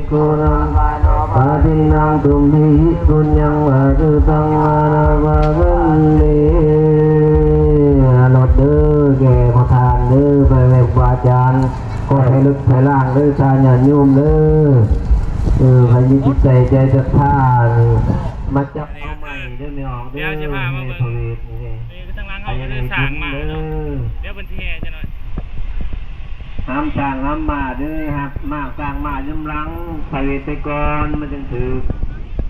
ໂກນະ ປະຕິນນາຕຸມພິ ປຸນຍັງ ວາຕຸຕັງ ອານາວາເວັນເດ ລົດເດີ ແກ່ພໍ່ທ່ານເດີ ໄປໄຫວ້ຄູບາອາຈານ ຂໍໃຫ້ລົດໄຖລ່າງເດີ ຊາຍາດໂຍມເດີ ເອີ ໃຜມີຈິດໃຈ ໃຈສັດທາ ມາຈັບເອົາໃໝ່ເດີ ແມ່ອອກເດີ ແມ່ພະເວດນີ້ ນີ້ຄືທາງຫຼັງເຮົາ ເດີ ສ້າງມ້າເນາະ ດຽວເພິ່ນຊິແຫ່ຈັກໜ້ອຍ ຫ້າມຊ້າງຫ້າມມ້າເດີ ຫ້າມມ້າຊ້າງມ້ານຳຫຼັງ ພະເວດໄປກ່ອນ ມັນຈຶ່ງຖືກ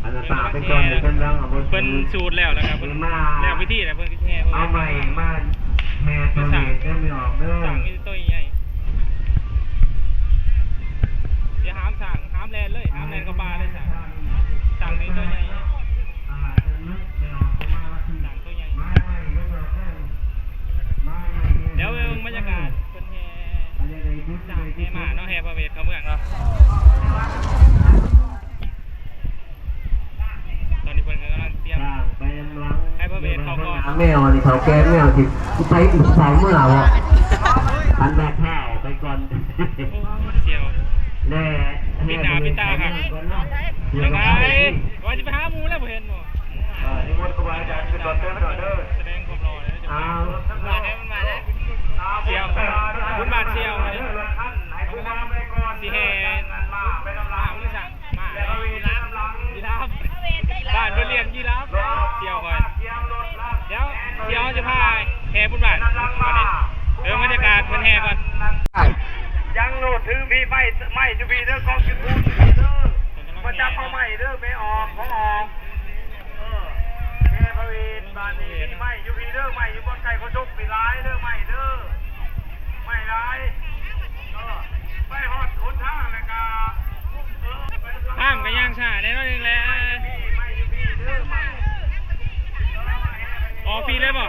ອັນນັ້ນຕາໄປກ່ອນ ເພິ່ນກຳລັງເອົາ ເພິ່ນສູດແລ້ວ ແລ້ວກໍເພິ່ນ ມາ ແລ້ວພິທີແລ້ວ ເພິ່ນກໍຊິແຫ່ ເອົາໃໝ່ມາແຫ່ພະເວດເດີ ແມ່ອອກເດີ ຊ້າງມີແຕ່ໂຕໃຫຍ່ ຢ່າຫ້າມຊ້າງ ຫ້າມແລ່ນເລີຍ ຫ້າມແລ່ນເຂົ້າປ່າເລີຍ ຊ້າງ ຊ້າງມີແຕ່ໂຕໃຫຍ່ ດຽວເບິ່ງບັນຍາກາດເພິ່ນແຫ່ຊ້າງແຫ່ມ້າເນາະ ແຫ່ພະເວດເຂົ້າເມືອງເນາະ ຕອນນີ້ເພິ່ນກຳລັງຕຽມ ຊ້າງໄປນຳຫຼັງ ໃຫ້ພະເວດເຂົ້າກ່ອນ ແມວນີ້ເຖົ້າແກ່ແມວຊິໄປອຸດເສົາເມືອບໍ່ ອັນດາແທ້ໄປກ່ອນ ໂອ້ ສ່ຽວ ແລະ ປິດໜ້າປິດຕາຄັກ ເອີ ວ່າຊິໄປຫາໝູ່ແລ້ວບໍ່ເຫັນໝູ່ ເອີ ນິມົນຄູບາອາຈານຂຶ້ນລົດເດີ ຂຶ້ນລົດເດີ ສະແດງຄວາມຫຼໍ່ເດີ ອ້າວ ເອົາ ສ່ຽວ ບຸນບາດສ່ຽວ ຊິແຫ່ມ້າ ໝູ່ຊ້າງ ມ້າ ຢີລາຟ ບ້ານເພິ່ນລ້ຽງຢີລາຟ ສ່ຽວຂ້ອຍ ດຽວສ່ຽວຈະພາແຫ່ບຸນບາດ ເບິ່ງບັນຍາກາດເພິ່ນແຫ່ກ່ອນ ຍັງໂລດ ຖືມີໄມ້ ໄມ້ຢູ່ພີ້ເດີ ກອງຈຸດພູຢູ່ພີ້ເດີ ມາຈັບເອົາໄມ້ເດີ ແມ່ອອກ ຂອງອອກ ເອີ ແມ່ພະເວດ ບາດນີ້ມີໄມ້ຢູ່ພີ້ເດີ ໄມ້ຢູ່ບ່ອນໃກ້ໂຄສົກພີ້ຫຼາຍເດີ ໄມ້ເດີ ໄມ້ຫຼາຍ ເອີ ໄປຮອດຫົນທາງແລ້ວກະ ເອີ ພາມກະຍ່າງຊ້າແນ່ນອນອີກແລ້ວ ໄມ້ຢູ່ພີ້ເດີ ໄມ້ ອອກພີ້ເລີຍບໍ່?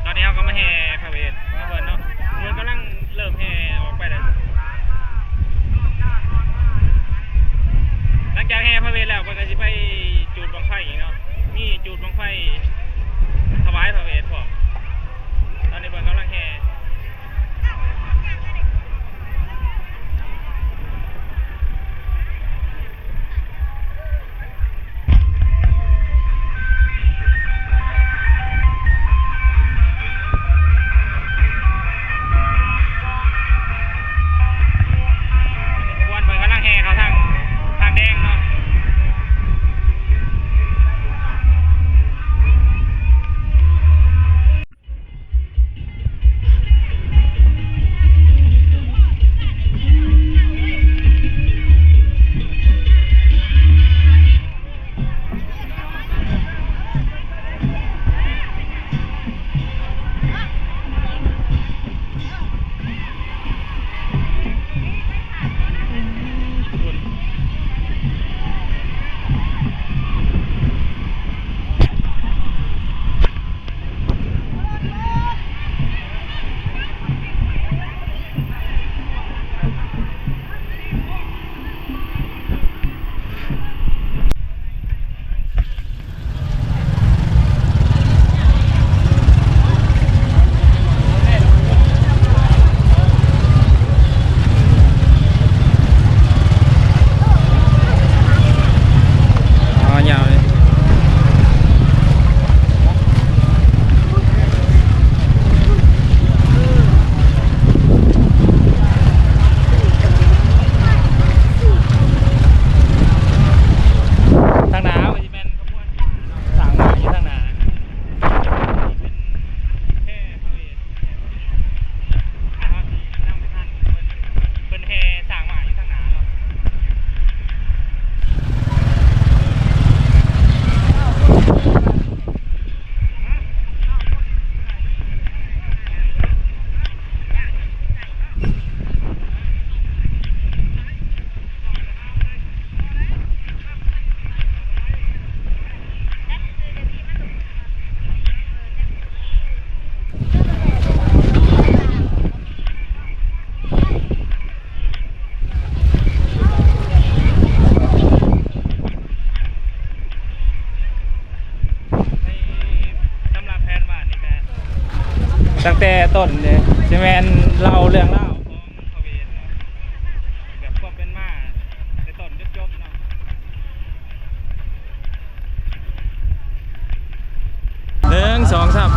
ຕອນນີ້ເຮົາກໍມາແຫ່ພະເວດນຳເພິ່ນເນາະ ເພິ່ນກຳລັງເລີ່ມແຫ່ອອກໄປແລ້ວ ຫຼັງຈາກແຫ່ພະເວດແລ້ວ ເພິ່ນກໍຊິໄປຈູດບັ້ງໄຟອີກເນາະ ມີຈູດບັ້ງໄຟຖວາຍພະເວດພ້ອມ ຕອນນີ້ເພິ່ນກຳລັງແຫ່ ຂະບວນເພິ່ນກຳລັງແຫ່ເຂົ້າທາງ ທາງແດງເນາະ. ຕັ້ງແຕ່ຕົ້ນເດ້ ຊິແມ່ນເລົ່າເລື່ອງລາວຂອງພະເວດເນາະ ແບບຄວາມເປັນມາ ແຕ່ຕົ້ນຈົນຈົບເນາະ. ໜຶ່ງ ສອງ ສາມ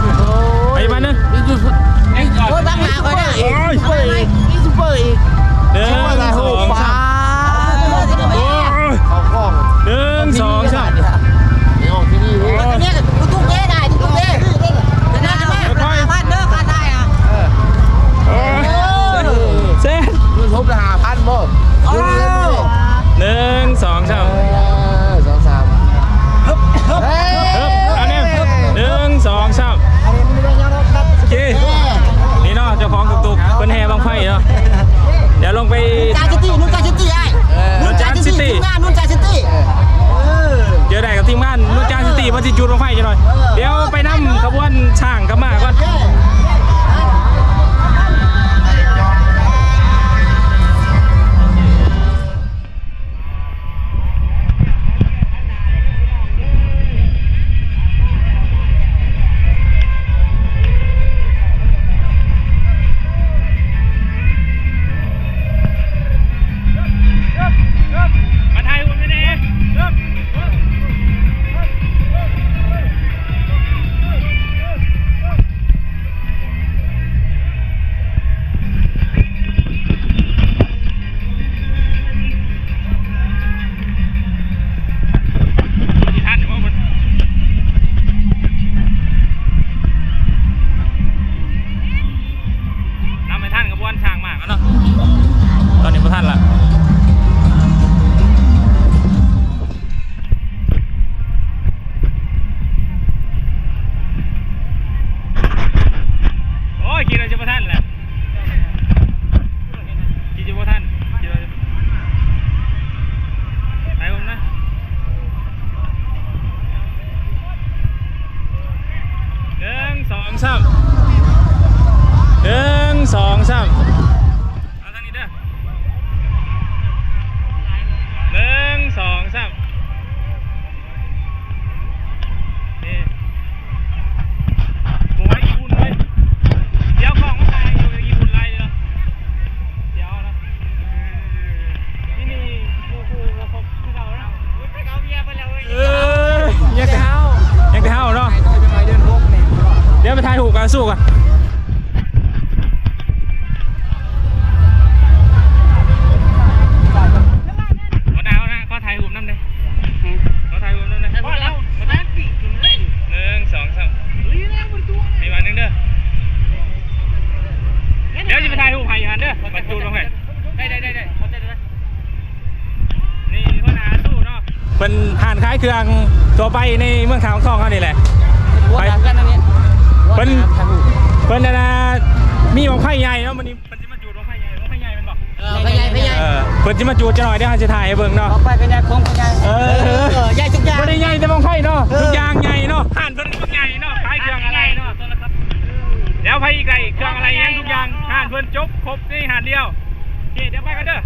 ໄປມາໜຶ່ງ ມີຢູທູບ ໂອ້ຍ ບັງໜ້າຂ້ອຍນະ ໂອ້ຍ ມີຢູທູບເບີອີກ ໜຶ່ງ ສອງ ສາມ ໂອ້ຍ ເຂົ້າກ້ອງ ໜຶ່ງ ສອງ ສາມ ໃນຫ້ອງທີ່ນີ້ເວີຍ ໂອ້ຍ ເນຍ ທຸກໆເດ້ ໄດ້ທຸກໆເດ້ ນະ ນະ ຫ້າພັນເດີ ຄ່າຖ່າຍອະ ເອີ ໂອ້ຍ ແຊນ ຢູທູບລະຫ້າພັນບໍ່ ໂອ້ຍ ໜຶ່ງ ສອງ ສາມ ເອີ ສອງ ສາມ ເອີ ເອີ ເອົາແນ່ ໜຶ່ງ ສອງ ສາມ ໂອເຄ ນີ້ເນາະ ເຈົ້າຂອງຕຸກໆ ເພິ່ນແຫ່ບັ້ງໄຟເນາະ ດຽວລົງໄປ ຈານຊິຕີ ນຸນຈານຊິຕີ ອ້າຍ ເອີ ນຸນຈານຊິຕີ ທີມງານນຸນຈານຊິຕີ ເອີ ເຈີໄດ້ກັບທີມງານນຸນຈານຊິຕີ ເພິ່ນຊິຈູດບັ້ງໄຟຈັກໜ່ອຍ ເອີ ດຽວໄປນຳຂະບວນຊ້າງກັບມ້າກ່ອນ. ມາຖ່າຍຮູບແດ່. ນຳໃຫ້ທັນຂະບວນຊ້າງມ້າກ່ອນເນາະ ຕອນນີ້ບໍ່ທັນລະ. ໂອ້ຍ ຄິດວ່າຈະບໍ່ທັນແຫຼະ ຄິດຈະບໍ່ທັນ ຄິດວ່າ ໄປພຸ້ນນະ ໜຶ່ງ ສອງ ສາມ ໜຶ່ງ ສອງ ສາມ. ເອົາທາງນີ້ເດີ ໜຶ່ງ ສອງ ສາມ ນີ້ ບໍ່ໄຫວຂີ້ຝຸ່ນເລີຍ ດຽວກ້ອງມັນຖ່າຍຢູ່ ຂີ້ຝຸ່ນຫຼາຍເດີ ດຽວເນາະ ທີ່ນີ້ໝູ່ຄູ່ບໍ່ຄົບຄືເກົ່າເນາະ ເອີ ຍັງແຕ່ເຮົາ ຍັງແຕ່ເຮົາເນາະ ດຽວໄປຖ່າຍຮູບກັບສູ້ກ່ອນ. ຫົວໜ້າ ຫົວໜ້າ ຂໍຖ່າຍຮູບນຳແດ່ ຂໍຖ່າຍຮູບນຳແດ່ ໜຶ່ງ ສອງ ສາມ ອີກບາດໜຶ່ງເດີ ດຽວຊິໄປຖ່າຍຮູບໃຫ້ຢູ່ຫັ້ນເດີ ບັດຈູດລົງໃຫ້ ໄດ້ ໄດ້ ໄດ້ ໄດ້ ຂອບໃຈເດີ. ນີ້ຫົວໜ້າສູ້ເນາະ ເພິ່ນຮ້ານຂາຍເຄື່ອງທົ່ວໄປໃນເມືອງທ່າຂອງທອງເຮົານີ້ແຫຼະ ເພິ່ນ ເພິ່ນ ອັນນ່າ ມີບັ້ງໄຟໃຫຍ່ເນາະ ມື້ນີ້ເພິ່ນຊິມາຈູດບັ້ງໄຟໃຫຍ່ ບັ້ງໄຟໃຫຍ່ແມ່ນບໍ່? ເອີ ບັ້ງໄຟໃຫຍ່ ບັ້ງໄຟໃຫຍ່ ເອີ ເພິ່ນຊິມາຈູດຈັກໜ້ອຍ ດຽວເຮົາຊິຖ່າຍໃຫ້ເບິ່ງເນາະ ບັ້ງໄຟກໍໃຫຍ່ ໂຄມກໍໃຫຍ່ ເອີ ເອີ ໃຫຍ່ທຸກຢ່າງ ບໍ່ໄດ້ໃຫຍ່ແຕ່ບັ້ງໄຟເນາະ ເອີ ທຸກຢ່າງໃຫຍ່ເນາະ ຮ້ານເພິ່ນບັກໃຫຍ່ເນາະ ຂາຍເຄື່ອງອາໄລເນາະ ແລ້ວໃຜອີກໄດ້ເຄື່ອງອາໄລຫຍັງທຸກຢ່າງ ຮ້ານເພິ່ນຈົບຄົບໃນຮ້ານດຽວ ໂອເຄ ດຽວໄປກັນເດີ.